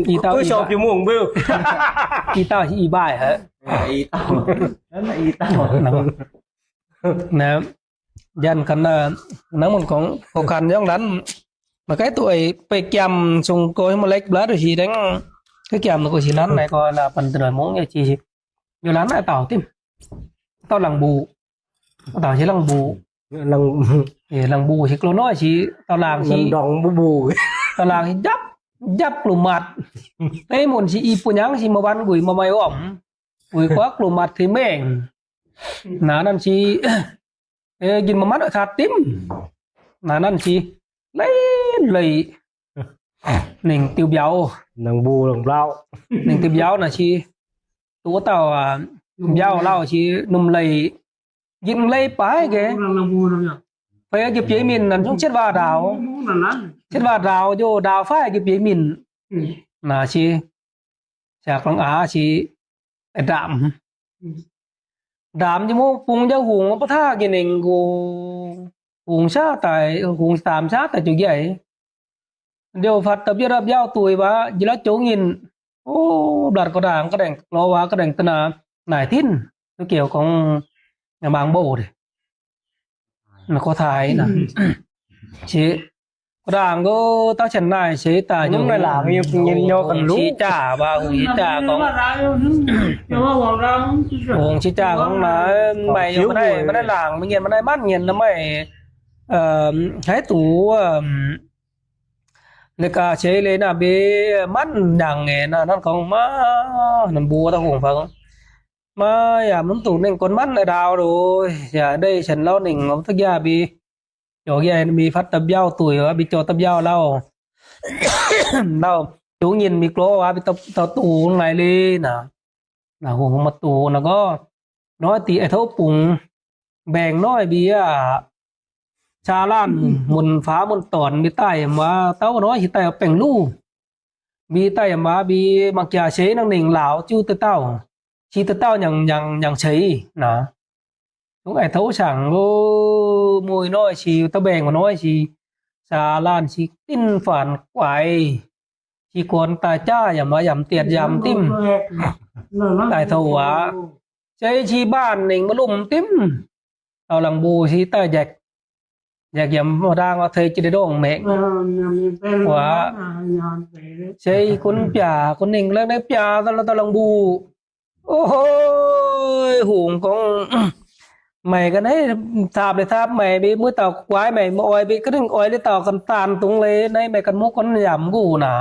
ອີເຕົ້າ ຄືຊອບຢູ່ມຸງເບິ່ງ ອີເຕົ້າຊິອີບາຍເຮີ້ ເອີ ອີເຕົ້າ ນັ້ນນະ ອີເຕົ້າ ນະ ຢ້ານຄັນນະ ນຳມັນຂອງ ຂອງຄັນຢ່າງນັ້ນ ມາໃກ້ຕົວໄອ້ ໄປກຽມຊົງໂກຍມາເລັກບລາດຊິແດງ ຄືກຽມໂກຍຊິນັ້ນ ໃນກໍລາປັນຕະໜ່ວຍມົງ ເອ ຈີ ຢູ່ລານນາເຕົາຕິ ເຕົາຫຼັງບູ ເຕົາຊິຫຼັງບູ ຫຼັງ ເອີ ຫຼັງບູຊິໂກນ້ອຍຊິ ເຕົາລ່າງຊິ ດອງບູບູ ເຕົາລ່າງຊິຍັບ ຍັບກລຸມມັດ ໄອ້ໝຸນຊິອີປູຫຍັງຊິມາວັນກຸຍມາໄມ້ອ້ອມ ກຸຍຄວັກກລຸມມັດຊິແມ່ງ ໜ້ານັ້ນຊິ ເອີ ກິນມາມັດທາດຕິ່ມ ໜ້ານັ້ນຊິ ເລ່ນເລີຍ ເໜັງຕິວບຽວ ໜັງບູໜັງບລາວ ເໜັງຕິວບຽວນະຊິ ໂຕເຕົາ ອາ ບຽວລາວຊິໜຸ່ມເລີຍ ກິນເລີຍໄປແກ ໄປເກັບເຈມິນນັ້ນ ເຊັດວ່າດາວ ເຊັດວ່າດາວໂຍ ດາວໄຟເກັບເຈມິນ ນະຊິ ຈາກຫຼັງອາຊິ ໄອ້ດາມ ດາມຈະໂມປຸງຈະຫຸງປະທາກິນເອງໂກ ຫຸງຊາຕາຍ ຫຸງຕາມຊາຕາຍຈຸໃຫຍ່ ດຽວພັດຕະບຽດຮັບຍາວຕຸຍວ່າ ຈິລະໂຈງຍິນ ໂອ້ ບລັດກະດ່າງກະແດງ ລໍວ່າກະແດງຕະໜາ ນາຍທິນ ຕົວກ່ຽວຂອງ ຍາມາງໂບເດ ນະ ຂໍຖ່າຍນະ ຊິ ກະດ່າງໂກ ຕາເຊັ່ນນາຍ ຊິຕາຢູ່ ນະຫຼາງ ຍິນຍໍກັນລຸ ຊິຈາວ່າ ຫຸງຊິຈາຂອງ ຫຸງຊິຈາຂອງນາຍ ໄມ້ຢູ່ມາໄດ້ ມາໄດ້ຫຼາງ ມາເງຍມາໄດ້ ມັນເງຍນນະໄມ້ ເອີ ໃຫ້ຕູ ເອີ ແລ້ວກະເຊເລນາເບ ມັນຫຍັງແນ່ນະ ນັ້ນຂອງມາ ນັ້ນບົວຕະຫຸງເພິງ ມາຢາມມັນຕູເໜັງກົນມັນໄອ້ດາວໂດຍ ຢ່າໄດ້ສັນເລົ່າເໜັງເອົາຕັກຢາບີ ຈໍແກ່ມີພັດຕັບຢາວຕຸຍວ່າບີຈໍຕັບຢາວເລົ່າ ເລົ່າຈູງຍິນມີໂກລວ່າບີຕັບຕະຕູໄນເລນະ ນະຫຸງມາຕູນະກໍ ນ້ອຍຕີໄອ້ເຖົ້າປຸງ ແບງນ້ອຍເບຍ ຊາລ້ານ ໝຸນຟ້າໝຸນຕອນ ມີໃຕ້ມາເຕົ້ານ້ອຍຊິໃຕ້ເອົາແປງລູ ມີໃຕ້ມາ ມີມັກຈາເຊນັງເໜັງລາວ ຈູ້ຕະເຕົ້າ ຊີຕະເຕົ້າຍັງ ຍັງ ຍັງເຊນະ ທຸງໄອ້ເຖົ້າສັງ ໂອ້ ມຸຍນ້ອຍຊີ ຕະແບງມານ້ອຍຊີ ຊາລ້ານຊີ ຕິນຝານກວາຍ ຊີກວນຕາຈ້າ ຢາມວ່າຢາມຕຽດຢາມຕິ່ມ ຕາຍເຖົ້າຫວາ ໃຊ້ຊີບ້ານເໜັງມາລຸມຕິ່ມ ເອົາຫຼັງບູຊີຕາແຈກ ແຈກຢາມບໍ່ດ່າງເອົາເທຍຈິໄດ້ດົງແມງ ຫວາ ໃຊ້ຄຸນປຽ ຄຸນເໜັງເລີກໄດ້ປຽຕະລະຕະລັງບູ ໂອ້ໂຫຍ ຫຸງກອງ ໄໝກັນໃຫ້ທາບໄດ້ທາບໄໝ ເບມືເຕົາກວາຍໄໝ ມາອອຍເບກະດຶງອອຍເລີຍເຕົາກັນຕານຕຸງເລ ໃນໄໝກັນໝູກຄົນຢາມກູນາ